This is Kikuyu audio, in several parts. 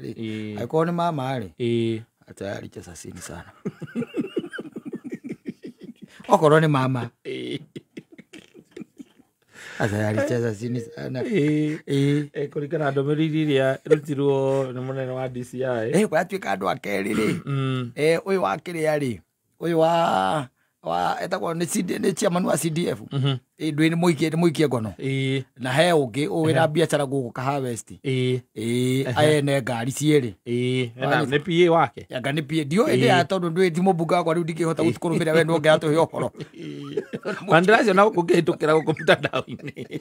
Rĩ, Ĩĩ. angĩkorwo nĩ mama rĩ, Ĩĩ. tayari cheza chini sana. Okorwo nĩ mama, Ĩĩ. tayari cheza chini sana. Ĩĩ. Ĩĩ. Kũringana na ndũmĩrĩri ĩrĩa ĩrutirwo nĩ mũnene wa DCI. Gwatuĩka andũ a kerĩ rĩ, ũyũ wa kĩrĩa rĩ, ũyũ wa etagwo nĩ CD, nĩ chairman wa CDF. Ndwĩ nĩ mũikie, nĩ mũikie ngono. Ĩĩ. Na he ũngĩ ũyũ wĩna biacara gũkũ Kahawa West. Ĩĩ. Ĩĩ, ene ngari cierĩ. Ĩĩ. Ena nĩ PA wake. Anga nĩ PA. Ndiũĩ ndĩ ya tondũ ndũĩ ti mũmbunge wakwa rĩu ndingĩhota gũkũrũmĩrĩra we no ũngĩratũhe ũhoro. Na ndĩraciona gũkũ ngĩhĩtũkĩra gũkũ mtandao-inĩ.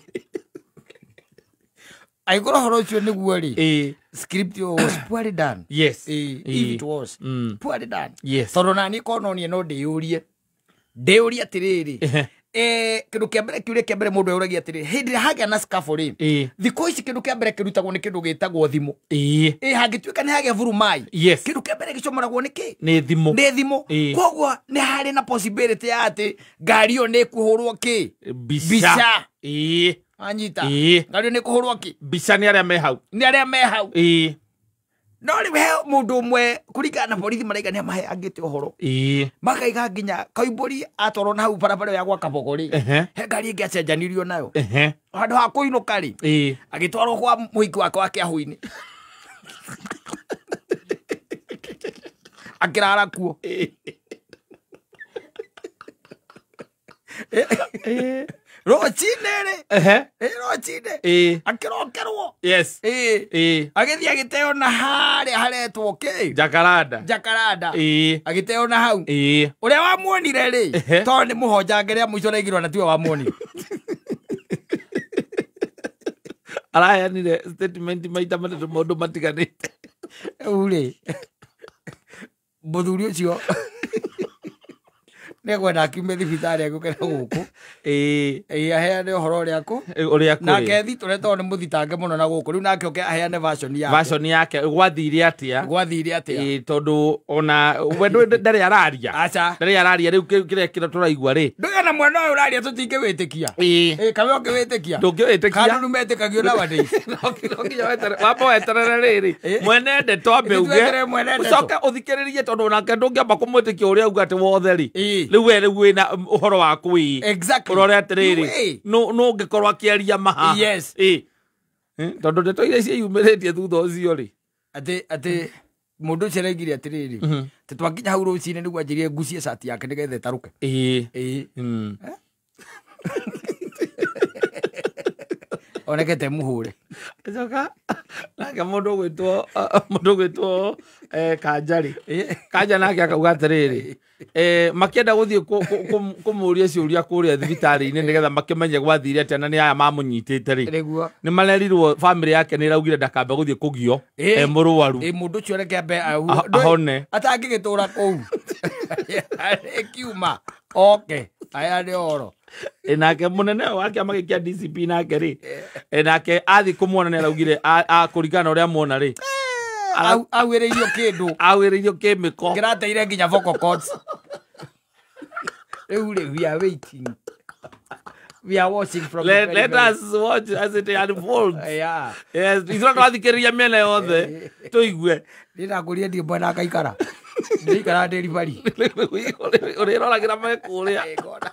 Angĩkorwo ũhoro ũcio nĩguo rĩ, Ĩĩ. script was poorly done. Yes. Ĩĩ, Ĩĩ. if it was poorly done. Yes. Tondũ nani korwo no niĩ no ndĩyũrie. Ndĩyũrie atĩrĩrĩ. Kĩndũ kĩa mbere, kĩũria kĩa mbere mũndũ eyũragia atĩrĩrĩ, hĩndĩ ĩrĩa hagĩa na scuffle rĩ, Ĩĩ. thikũ ici kĩndũ kĩa mbere kĩrutagwo nĩ kĩndũ gĩtagwo thimũ. Ĩĩ. Hangĩtuĩka nĩ hagĩa vurumai, Yes. kĩndũ kĩa mbere gĩcomoragwo nĩ kĩ? Nĩ thimũ. Nĩ thimũ. Ĩĩ. Koguo nĩ harĩ na possibility ya atĩ ngari ĩyo nĩ ĩkũhũrwo kĩ? Mbica. Mbica. Ĩĩ. Wanyita? Ĩĩ. Ngari ĩyo nĩ ĩkũhũrwo kĩ? Mbica nĩ arĩa me hau. Nĩ arĩa me hau. Ĩĩ. No rĩu he mũndũ ũmwe kũringana na borithi maraiga nĩ amaheangĩte ũhoro. Ĩĩ. Makaiga nginya Kaimbũri atwarwo na hau barabara ĩyo ya gwa Kabogo rĩ, he ngari ĩngĩ acenjanirio nayo. Handũ ha kũinũka rĩ, Ĩĩ. agĩtwarwo kwa mũhiki wake wa Kĩahũ-inĩ. Akĩrara kuo. Ĩĩ. Rũcinĩ rĩ, rũcinĩ, Ĩĩ. akĩrokerwo. Yes. Ĩĩ. Ĩĩ. Agĩthiĩ agĩteo na harĩa haretwo kĩ? Jacaranda. Jacaranda. Ĩĩ. Agĩteo na hau. Ĩĩ. Ũrĩa wamuonire rĩ, tondũ nĩ mũhonjange rĩa mũico raigirwo na tiwe wamuonire. Araheanire statement maita matatũ maũndũ matiganĩte. Rĩu rĩ, mũthuri ũcio nĩegwenda akiume thibitarĩ agĩũke na gũkũ. Ĩĩ. Ĩĩ, aheane ũhoro ũrĩa kũ. Ũrĩa kũrĩ. Nake Thitũre tondũ nĩ mũthitange mũno na gũkũ. Rĩu nake oke aheane version yake. Version yake gwathire atĩa? Gwathire atĩa? Ĩĩ, tondũ ona we ndarĩ araria. Aca. Ndarĩ araria rĩu kĩrĩa kĩrĩa tũraigua rĩ. Ndũgĩ na mwena ũyũ ũraria tũtingĩwĩtĩkia. Ĩĩ. Ĩĩ, kawe ũngĩwĩtĩkia? Ndũngĩwĩtĩkia. Kandu nĩmetĩkagio nowadays. No nginya weterere, wamba weterere rĩrĩ. Ĩĩ. Mwene ndeto ambe Ithuĩ uge. tweterere mwene ndeto. Ũcoke ũthikĩrĩrie tondũ onake ndũngĩamba kũmwĩtĩkia ũrĩa auga atĩ wothe rĩ. Ĩĩ. Rĩu we rĩu wĩna ũhoro waku ĩ. Exactly. Ũrore atĩrĩrĩ. Ĩĩ. Nũ ũngĩkorwo akĩaria maha. Yes. Ĩĩ. Tondũ ndeto iria ciĩyumĩrĩtie thutha ũcio rĩ. Atĩ mũndũ ũcio araigire atĩrĩrĩ, atĩ twakinya hau rũcinĩ nĩguo anjĩrire ngucie cati yake nĩgetha ĩtarũke. Ĩĩ. Ĩĩ. Onekete mũhũre. Acoka nake mũndũ ũgwĩtwo Kanja rĩ. Ĩĩ. Kanja nake akauga atĩrĩrĩ, makĩenda gũthiĩ kũmũria ciũria kũrĩa thibitarĩ-inĩ nĩgetha makĩmenye gwathire atĩa na nĩ aya mamũnyitĩte rĩ. Nĩguo. Nĩ marerirwo family yake nĩ ĩraugire ndakambe gũthiĩ kũgio Ĩĩ. e mũrwaru. Ĩĩ, mũndũ ũcio reke ambe Ahone. Atangĩgĩtũra kũu. Arĩkiuma. Oke. Aya nĩ ũhoro. Nake mũnene wa kĩama gĩkĩ kĩa DCP nake rĩ, nake athiĩ kũmuona nĩ araugire, kũringana na ũrĩa muona rĩ, Auĩrĩirio kĩndũ. Auĩrĩirio kĩmĩko. Kĩrateire nginya vocal cords. Rĩu rĩ, we are waiting. We are watching from the Let very, very us watch as it unfolds. Yeah. Yes, ithuĩ tũrathikĩrĩria mĩena yothe tũigue. Niĩ ndakũria ndirĩ mwena ngaikara. Ndĩikara ndĩ ribari. Ũrĩroragĩra me kũrĩa.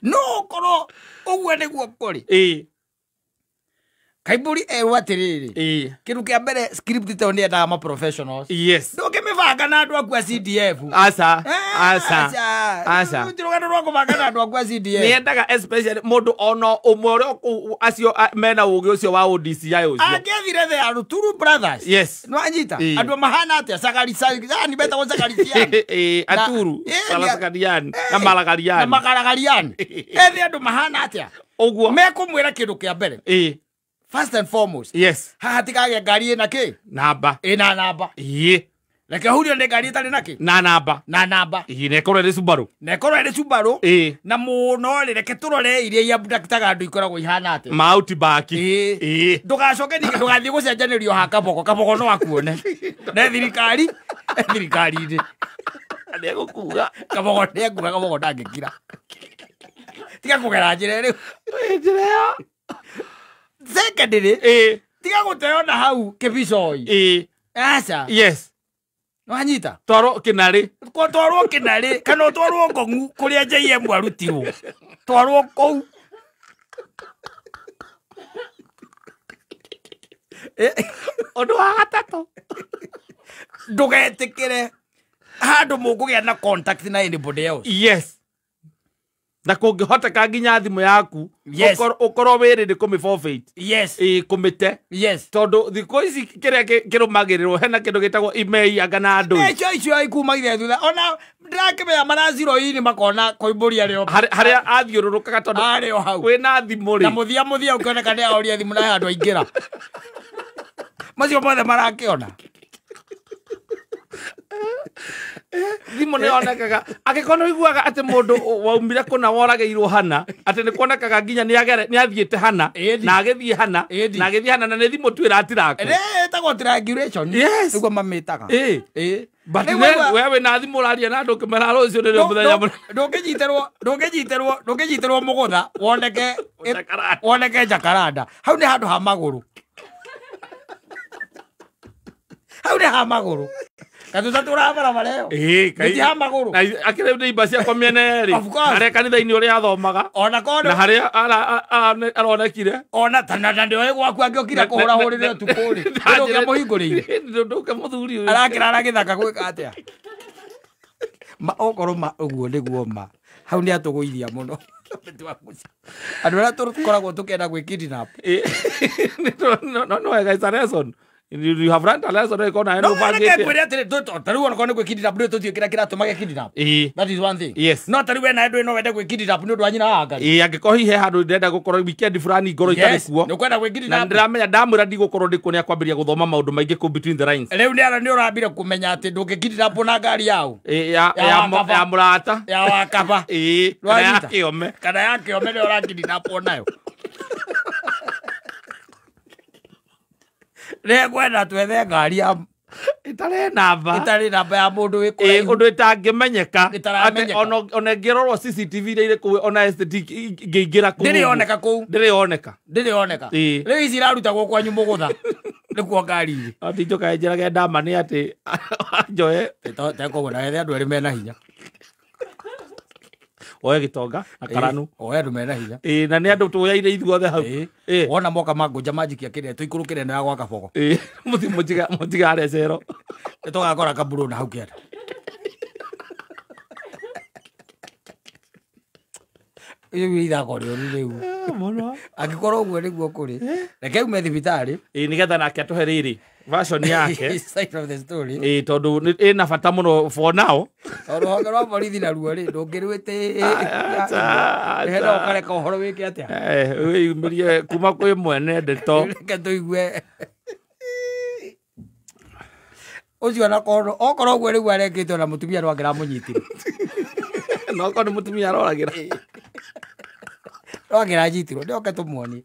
No ũkorwo ũguo nĩguo kũrĩ. Ĩĩ. Kaimbũri erwo atĩrĩrĩ. Ĩĩ. Kĩndũ kĩa mbere script ta ĩyo nĩ yendaga ma professionals. Yes. Ndũngĩmĩbanga na andũ aku a CDF. Aca. Aca. Aca. Aca. Rĩu rũgano rwa kũbanga na andũ aku a CDF. Nĩ yendaga especially mũndũ ona ũmwe ũrĩa acio mena ũgĩ ũcio wa ODCI ũcio. Angĩathire the Aruturu Brothers. Yes. Nĩ wanyita? Ĩĩ. Andũ mahana atĩa? Sagari, sagari, yani metagwo Sagariciani. Ĩĩ, Na- Aturu, Ĩĩ, Sarasagariani, na Ĩĩ. Maragariani. Na Makaragariani. Ethe andũ mahana atĩa? Ũguo. Mekũmwĩra kĩndũ kĩa mbere. Ĩĩ. First and foremost. Yes. Haha tigagĩa ngari ĩna kĩ? Namba. Ĩna namba. Ĩĩ. Reke hurio nĩ ngari ĩtarĩ na kĩ? Na namba. Na namba. Ĩĩ, na ĩkorwo ĩrĩ Subaru. Na ĩkorwo ĩrĩ Subaru. Ĩĩ. Na mũno rĩ, reke tũrore iria iabductaga andũ ikoragwo ihana atĩa. Ma Outback. Ĩĩ. Ĩĩ. Ndũgacoke ningĩ ndũgathiĩ gũcenjanĩrio ha Kabogo. Kabogo no akuone. Ne thirikari, thirikari-inĩ. Nĩegũkuga. Kabogo nĩekuga, Kabogo ndangĩkira. Tiga kũgera njĩra ĩrĩ. Ĩĩ, njĩra ĩyo. Secondly, Ĩĩ. tiga Tiga gũteo na hau kĩbicoi. Ĩĩ. Aca. Yes. Nĩwanyita? Twarwo kĩnarĩ. Twarwo kĩnarĩ kana ũtwarwo ngong'u kũrĩa JM arutirwo. Twarwo kũu. Ũndũ wa gatatũ. Ndũgetĩkĩre handũ mũkũgĩa na contact na anybody else. Yes. Na kũngĩhoteka nginya thimũ yaku Yes. ũkorwo wĩrĩ nĩ kũmĩ forfeit. Yes. Ĩĩ kũmĩte. Yes. Tondũ thikũ ici kĩrĩa kĩrũmagĩrĩrwo hena kĩndũ gĩtagwo email anga na andũ. Icio icio ikumagia thutha. Ona ndĩrakĩmenya maraziro-inĩ makona Koimbũri arĩ o Harĩa athiũrũrũkaga tondũ arĩ o hau. wĩna thimũ Na rĩ. mũthia mũthia ũkĩoneka nĩ aoria thimũ na handũ aingĩra. Macio mothe marakĩona. Thimũ nĩ yonekaga angĩkorwo nĩ ũiguaga atĩ mũndũ waumire kũna woragĩirwo hana atĩ nĩ kuonekaga nginya nĩ athiĩte hana na agĩthiĩ hana na agĩthiĩ hana na nĩ thimũ tu ĩratirakwo. Ĩtagwo triangulation. Yes. Nĩguo mamĩtaga. Ĩĩ. But we wĩna thimũ ũraria na andũ ũkĩmera rũciũ nĩrĩo mũthenya mũnene. Ndũngĩnyitĩrwo mũgũtha woneke woneke Jacaranda. Hau nĩ handũ ha magũrũ. Hau nĩ ha magũrũ. Katuta tũra barabara ĩyo. Ĩĩ, Nĩ ti ha magũrũ. Na akĩrĩ nĩ imba ciakwa mĩena ĩrĩ. Of course. Harĩa kanitha-inĩ ũrĩa athomaga. Ona korwo Na harĩa aronekire. Ona ta na ndĩoĩ gwaku angĩokire kũhũrahũrĩre ũtukũ rĩ. Ndũngĩamũhingũrĩire. Ndũngĩamũthuri ũyũ. Arakĩrara gĩthaka gwĩka atĩa? Ma okorwo ma ũguo nĩguo ma. Hau nĩ atũgũithia mũno. Andũ arĩa tũkoragwo tũkĩenda gwĩ kidnap. No wega, it's a lesson. You have learned a lesson. No, That is one thing. Yes. No, tari we na ndu no wende gwĩ kidnap nĩ ũndũ wa nyina wa Ngai. Ĩĩ, angĩkorwo hihi he handũ ndĩrenda gũkorwo weekend fulani ngoro itarĩ kuo. Nĩ ũkwenda gwĩ kidnap. Na ndĩramenya ndamwĩra ndigũkorwo ndĩ kuo nĩ akwambĩrĩria gũthoma maũndũ maingĩ kũu between the lines. Rĩu nĩ ũrambire kũmenya atĩ ndũngĩ kidnap na ngari yao. Ĩĩ, ya mũrata. Ya wakaba. Ĩĩ, kana ya kĩome. Kana ya kĩome nĩ ũra kidnap nayo. Nĩngwenda twethe ngari ya ĩtarĩ namba. Ĩtarĩ namba ya mũndũ wĩ kũraihu. Ũndũ ĩtangĩmenyeka. Atĩ ona ĩngĩrorwo CCTV iria irĩ kũu ona STD ĩngĩingĩra kũu. Ndĩrĩ yoneka kũu. Ndĩrĩ yoneka. Ndĩrĩ yoneka. Rĩu ici irarutagwo kwanyu mũgũtha. Nĩkuo ngari irĩ. Ati njoka njĩrage ndama nĩ atĩ njoe. Tekoguo na ethe andũ erĩ mena hinya. Oe gĩtonga na karanu. Oe andũ mena hinya. Ĩĩ, na nĩ andũ tũyaire ithuothe hau. Ĩĩ. Wona moka mangũnja manjikia kĩrĩa tũikũrũkĩre ĩno ya gwa Kabogo. Ĩĩ, mũtigare cero. Nĩ tũgakora kaburu na hau kĩanda. Rĩu ithako rĩũru rĩu. Mũno. Angĩkorwo ũguo nĩguo kũrĩ. Reke ume thibitarĩ. Ĩĩ, nĩgetha nake atũhe rĩrĩ version yake. Side of the story. Ĩĩ, tondũ ĩna bata mũno for now. Tondũ rũhonge rwa borithi naruo rĩ, ndũngĩrwĩtĩ. Hena ũkareka ũhoro wĩke atĩa? Wĩyumĩrie kuma kwĩ mwene ndeto. Reke tũigue. Ũcio onakorwo okorwo ũguo rĩu arekĩte ona mũtumia no angĩramũnyitire. No okorwo nĩ mũtumia aroragĩra. No angĩranyitirwo, nĩoke tũmuonie.